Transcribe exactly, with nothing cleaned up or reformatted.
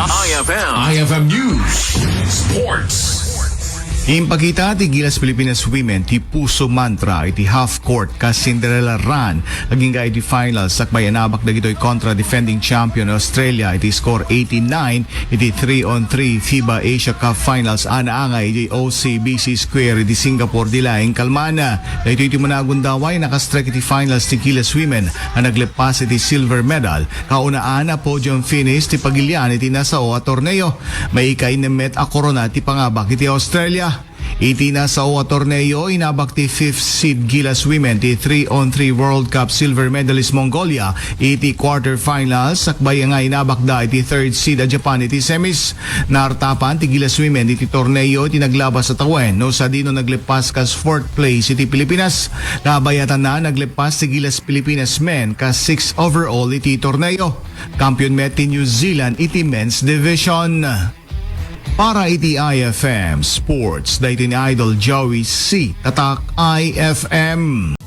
I F M. I F M News. Sports. Impakita ti Gilas Pilipinas Women ti puso mantra iti half court kas Cinderella run agingga iti finals sakbay a nabak dagitoy kontra defending champion Australia iti score eighty-nine iti three on three FIBA Asia Cup Finals a naangay iti O C B C Square iti Singapore ti laeng kalman. Daytoy ti managon daway nakastrek iti finals ti Gilas Women a nagleppas iti silver medal. Kaunaan a podium finish ti pagilian iti nasao a torneo. Maikainnem met a korona ti pangabak iti Australia. Iti nasao a torneo, inabak ti fifth seed Gilas Women ti three on three World Cup silver medalist Mongolia iti quarterfinals, sakbay nga inabakda iti third seed a Japan iti semis. Naartapan ti Gilas Women iti torneo iti naglabas a tawen no sadino nagleppas kas fourth place iti Pilipinas. Kabayatanna, nagleppas ti Gilas Pilipinas Men kas six overall iti torneo. Kampiyon met ti New Zealand iti men's division. Para iti I F M Sports, daytoy ni Idol Joey C. Tatak I F M.